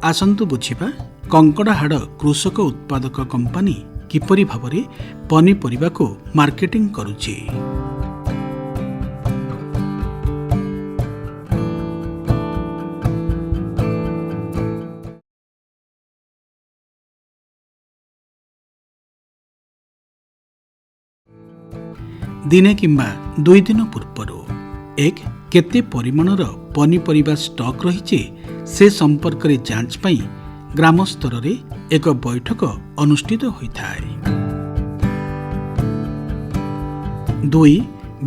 ଆସନ୍ତୁ ବୁଝିବା କଙ୍କଡ଼ାହାଡ଼ କୃଷକ ଉତ୍ପାଦକ କମ୍ପାନୀ କିପରି ଭାବରେ ପନିପରିବାକୁ ମାର୍କେଟିଂ କରୁଛି। ଦିନେ କିମ୍ବା 2 ଦିନ ପୂର୍ବରୁ ଏକ, କେତେ ପରିମାଣର ପନିପରିବା ଷ୍ଟକ୍ ରହିଛି ସେ ସମ୍ପର୍କରେ ଯାଞ୍ଚ ପାଇଁ ଗ୍ରାମ ସ୍ତରରେ ଏକ ବୈଠକ ଅନୁଷ୍ଠିତ ହୋଇଥାଏ। ଦୁଇ,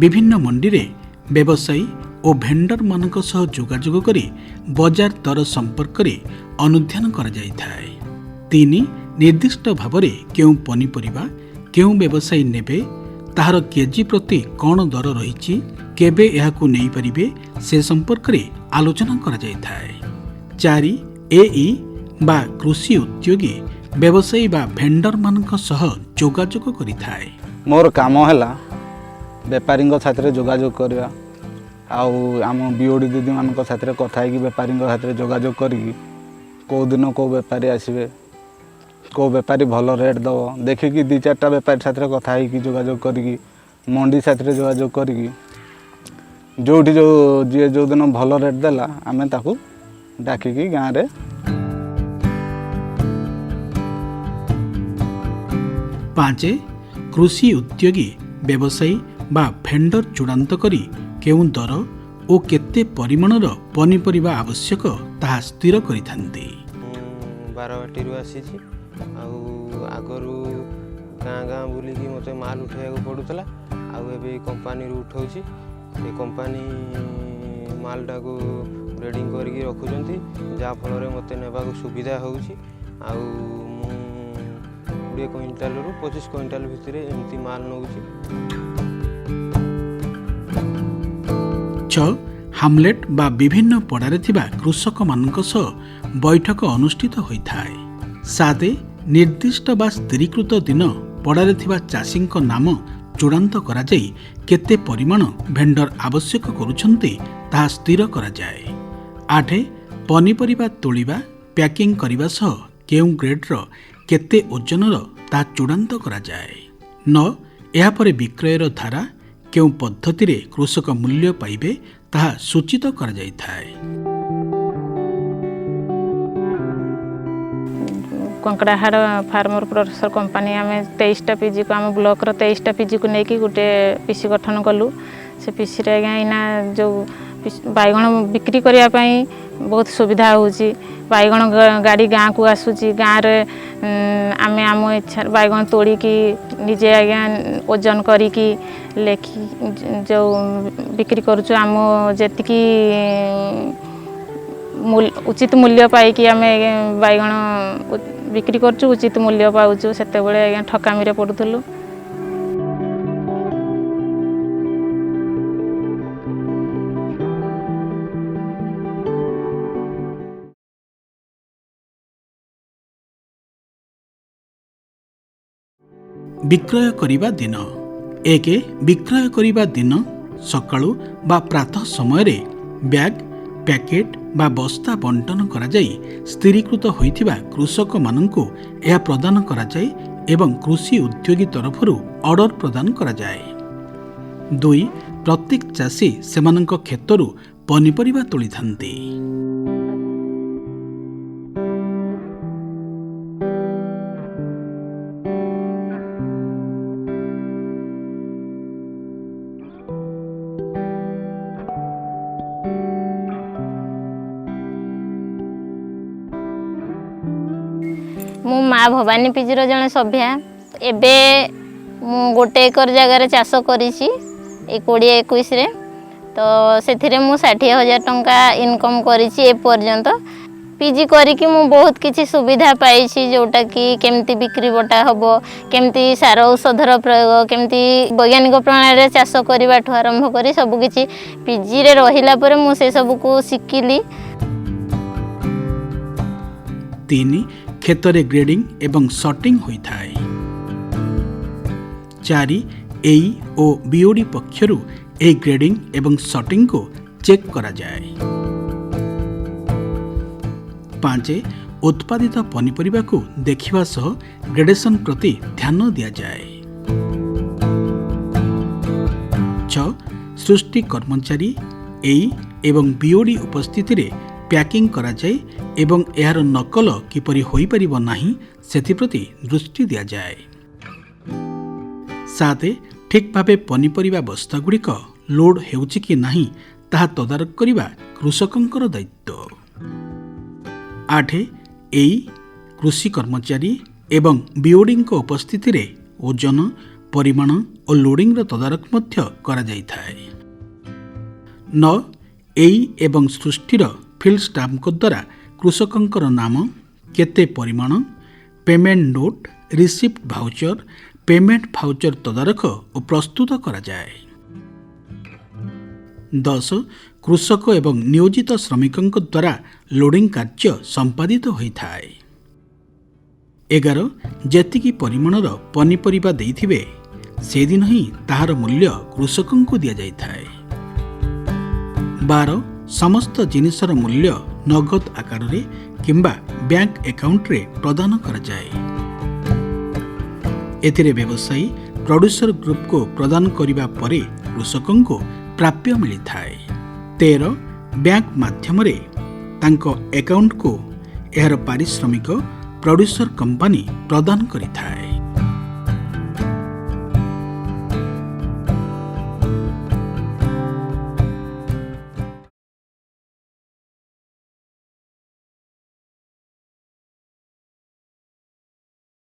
ବିଭିନ୍ନ ମଣ୍ଡିରେ ବ୍ୟବସାୟୀ ଓ ଭେଣ୍ଡରମାନଙ୍କ ସହ ଯୋଗାଯୋଗ କରି ବଜାର ଦର ସମ୍ପର୍କରେ ଅନୁଧ୍ୟାନ କରାଯାଇଥାଏ। ତିନି, ନିର୍ଦ୍ଦିଷ୍ଟ ଭାବରେ କେଉଁ ପନିପରିବା କେଉଁ ବ୍ୟବସାୟୀ ନେବେ, ତାହାର କେଜି ପ୍ରତି କ'ଣ ଦର ରହିଛି, କେବେ ଏହାକୁ ନେଇପାରିବେ, ସେ ସମ୍ପର୍କରେ ଆଲୋଚନା କରାଯାଇଥାଏ। ଚାରି, ଏଇ ବା କୃଷି ଉଦ୍ୟୋଗୀ ବ୍ୟବସାୟୀ ବା ଭେଣ୍ଡରମାନଙ୍କ ସହ ଯୋଗାଯୋଗ କରିଥାଏ। ମୋର କାମ ହେଲା ବେପାରୀଙ୍କ ସାଥିରେ ଯୋଗାଯୋଗ କରିବା ଆଉ ଆମ ବିଓଡ଼ି ଦିଦିମାନଙ୍କ ସାଥିରେ କଥା ହେଇକି, ବେପାରୀଙ୍କ ସାଥିରେ ଯୋଗାଯୋଗ କରିକି, କେଉଁ ଦିନ କେଉଁ ବେପାରୀ ଆସିବେ, କେଉଁ ବେପାରୀ ଭଲ ରେଟ୍ ଦେବ, ଦେଖିକି ଦୁଇ ଚାରିଟା ବେପାରୀ ସାଥିରେ କଥା ହେଇକି, ଯୋଗାଯୋଗ କରିକି, ମଣ୍ଡି ସାଥିରେ ଯୋଗାଯୋଗ କରିକି, ଯେଉଁଠି ଯେଉଁ ଯିଏ ଯେଉଁଦିନ ଭଲ ରେଟ୍ ଦେଲା, ଆମେ ତାକୁ ଡାକିକି ଗାଁରେ ପାଞ୍ଚ, କୃଷି ଉଦ୍ୟୋଗୀ ବ୍ୟବସାୟୀ ବା ଭେଣ୍ଡର ଚୂଡ଼ାନ୍ତ କରି କେଉଁ ଦର ଓ କେତେ ପରିମାଣର ପନିପରିବା ଆବଶ୍ୟକ ତାହା ସ୍ଥିର କରିଥାନ୍ତି। ମୁଁ ବାରବାଟୀରୁ ଆସିଛି ଆଉ ଆଗରୁ ଗାଁ ଗାଁ ବୁଲିକି ମୋତେ ମାଲ ଉଠାଇବାକୁ ପଡ଼ୁଥିଲା ଆଉ ଏବେ ଏଇ କମ୍ପାନୀରୁ ଉଠାଉଛି। ଏ କମ୍ପାନୀ ମାଲଟାକୁ ଗ୍ରେଡ଼ିଂ କରିକି ରଖୁଛନ୍ତି, ଯାହାଫଳରେ ମୋତେ ନେବାକୁ ସୁବିଧା ହେଉଛି। ଆଉ ମୁଁ 20 କୁଇଣ୍ଟାଲରୁ 25 କୁଇଣ୍ଟାଲ ଭିତରେ ଏମିତି ମାଲ ନେଉଛି। ଛଅ, ହାମଲେଟ୍ ବା ବିଭିନ୍ନ ପଡ଼ାରେ ଥିବା କୃଷକମାନଙ୍କ ସହ ବୈଠକ ଅନୁଷ୍ଠିତ ହୋଇଥାଏ। ସାତ, ନିର୍ଦ୍ଦିଷ୍ଟ ବା ସ୍ଥିରୀକୃତ ଦିନ ପଡ଼ାରେ ଥିବା ଚାଷୀଙ୍କ ନାମ ଚୂଡ଼ାନ୍ତ କରାଯାଇ କେତେ ପରିମାଣ ଭେଣ୍ଡର ଆବଶ୍ୟକ କରୁଛନ୍ତି ତାହା ସ୍ଥିର କରାଯାଏ। ଆଠ, ପନିପରିବା ତୋଳିବା, ପ୍ୟାକିଂ କରିବା ସହ କେଉଁ ଗ୍ରେଡ୍ର, କେତେ ଓଜନର ତାହା ଚୂଡ଼ାନ୍ତ କରାଯାଏ। ନଅ, ଏହାପରେ ବିକ୍ରୟର ଧାରା, କେଉଁ ପଦ୍ଧତିରେ କୃଷକ ମୂଲ୍ୟ ପାଇବେ ତାହା ସୂଚିତ କରାଯାଇଥାଏ। କଙ୍କଡ଼ାହାଡ଼ ଫାର୍ମର ପ୍ରଡ୍ୟୁସର କମ୍ପାନୀ, ଆମେ 23ଟା ପିଜିକୁ, ଆମ ବ୍ଲକର 23ଟା ପିଜିକୁ ନେଇକି ଗୋଟେ ପିସି ଗଠନ କଲୁ। ସେ ପିସିରେ ଆଜ୍ଞା ଏଇନା ଯେଉଁ ବାଇଗଣ ବିକ୍ରି କରିବା ପାଇଁ ବହୁତ ସୁବିଧା ହେଉଛି। ବାଇଗଣ ଗାଡ଼ି ଗାଁକୁ ଆସୁଛି। ଗାଁରେ ଆମେ ଆମ ଇଚ୍ଛା ବାଇଗଣ ତୋଳିକି ନିଜେ ଆଜ୍ଞା ଓଜନ କରିକି ଲେଖି ଯେଉଁ ବିକ୍ରି କରୁଛୁ, ଆମ ଯେତିକି ଉଚିତ ମୂଲ୍ୟ ପାଇକି ଆମେ ବାଇଗଣ ବିକ୍ରି କରୁଛୁ, ଉଚିତ ମୂଲ୍ୟ ପାଉଛୁ। ସେତେବେଳେ ଆଜ୍ଞା ଠକାମିରେ ପଡ଼ୁଥିଲୁ। ବିକ୍ରୟ କରିବା ଦିନ। ଏକ, ବିକ୍ରୟ କରିବା ଦିନ ସକାଳୁ ବା ପ୍ରାତଃ ସମୟରେ ବ୍ୟାଗ୍, ପ୍ୟାକେଟ୍ ବା ବସ୍ତା ବଣ୍ଟନ କରାଯାଇ ସ୍ଥିରୀକୃତ ହୋଇଥିବା କୃଷକମାନଙ୍କୁ ଏହା ପ୍ରଦାନ କରାଯାଏ ଏବଂ କୃଷି ଉଦ୍ୟୋଗୀ ତରଫରୁ ଅର୍ଡର ପ୍ରଦାନ କରାଯାଏ। ଦୁଇ, ପ୍ରତ୍ୟେକ ଚାଷୀ ସେମାନଙ୍କ କ୍ଷେତରୁ ପନିପରିବା ତୋଳିଥାନ୍ତି। ମୁଁ ମା ଭବାନୀ ପିଜିର ଜଣେ ସଭ୍ୟା। ଏବେ ମୁଁ 1 ଏକର ଜାଗାରେ ଚାଷ କରିଛି ଏଇ 2021ରେ। ତ ସେଥିରେ ମୁଁ 60,000 ଟଙ୍କା ଇନକମ୍ କରିଛି ଏ ପର୍ଯ୍ୟନ୍ତ। ପିଜି କରିକି ମୁଁ ବହୁତ କିଛି ସୁବିଧା ପାଇଛି, ଯେଉଁଟାକି କେମିତି ବିକ୍ରି ବଟା ହେବ, କେମିତି ସାର ଔଷଧର ପ୍ରୟୋଗ, କେମିତି ବୈଜ୍ଞାନିକ ପ୍ରଣାଳୀରେ ଚାଷ କରିବାଠୁ ଆରମ୍ଭ କରି ସବୁକିଛି ପିଜିରେ ରହିଲା ପରେ ମୁଁ ସେସବୁକୁ ଶିଖିଲି। ତିନି, କ୍ଷେତରେ ଗ୍ରେଡିଂ ଏବଂ ସର୍ଟିଂ ହୋଇଥାଏ। ଚାରି, ଏଇ ଓ ବିଓଡି ପକ୍ଷରୁ ଏହି ଗ୍ରେଡିଂ ଏବଂ ସର୍ଟିଂକୁ ଚେକ୍ କରାଯାଏ। ପାଞ୍ଚ, ଉତ୍ପାଦିତ ପନିପରିବାକୁ ଦେଖିବା ସହ ଗ୍ରେଡେସନ୍ ପ୍ରତି ଧ୍ୟାନ ଦିଆଯାଏ। 6, ସୃଷ୍ଟି କର୍ମଚାରୀ, ଏଇ ଏବଂ ବିଓଡି ଉପସ୍ଥିତିରେ ପ୍ୟାକିଂ କରାଯାଏ ଏବଂ ଏହାର ନକଲ କିପରି ହୋଇପାରିବ ନାହିଁ, ସେଥିପ୍ରତି ଦୃଷ୍ଟି ଦିଆଯାଏ। 7, ଠିକ୍ ଭାବେ ପନିପରିବା ବସ୍ତାଗୁଡ଼ିକ ଲୋଡ୍ ହେଉଛି କି ନାହିଁ, ତାହା ତଦାରଖ କରିବା କୃଷକଙ୍କର ଦାୟିତ୍ୱ। 8, ଏଇ, କୃଷି କର୍ମଚାରୀ ଏବଂ ବିଓଡିଙ୍କ ଉପସ୍ଥିତିରେ ଓଜନ, ପରିମାଣ ଓ ଲୋଡିଂର ତଦାରଖ ମଧ୍ୟ କରାଯାଇଥାଏ। 9, ଏଇ ଏବଂ ସୃଷ୍ଟିର ଫିଲ୍ଡ ଷ୍ଟାଫଙ୍କ ଦ୍ୱାରା କୃଷକଙ୍କର ନାମ, କେତେ ପରିମାଣ, payment note, receipt voucher, payment voucher ତଦାରଖ ଓ ପ୍ରସ୍ତୁତ କରାଯାଏ। 10, କୃଷକ ଏବଂ ନିୟୋଜିତ ଶ୍ରମିକଙ୍କ ଦ୍ୱାରା ଲୋଡିଂ କାର୍ଯ୍ୟ ସମ୍ପାଦିତ ହୋଇଥାଏ। 11, ଯେତିକି ପରିମାଣର ପନିପରିବା ଦେଇଥିବେ, ସେଦିନ ହିଁ ତାହାର ମୂଲ୍ୟ କୃଷକଙ୍କୁ ଦିଆଯାଇଥାଏ। 12, ସମସ୍ତ ଜିନିଷର ମୂଲ୍ୟ ନଗଦ ଆକାରରେ କିମ୍ବା ବ୍ୟାଙ୍କ ଆକାଉଣ୍ଟରେ ପ୍ରଦାନ କରାଯାଏ। ଏଥିରେ ବ୍ୟବସାୟୀ ପ୍ରଡ୍ୟୁସର ଗ୍ରୁପକୁ ପ୍ରଦାନ କରିବା ପରେ କୃଷକଙ୍କୁ ପ୍ରାପ୍ୟ ମିଳିଥାଏ। 13, ବ୍ୟାଙ୍କ ମାଧ୍ୟମରେ ତାଙ୍କ ଆକାଉଣ୍ଟକୁ ଏହାର ପାରିଶ୍ରମିକ ପ୍ରଡ୍ୟୁସର କମ୍ପାନୀ ପ୍ରଦାନ କରିଥାଏ।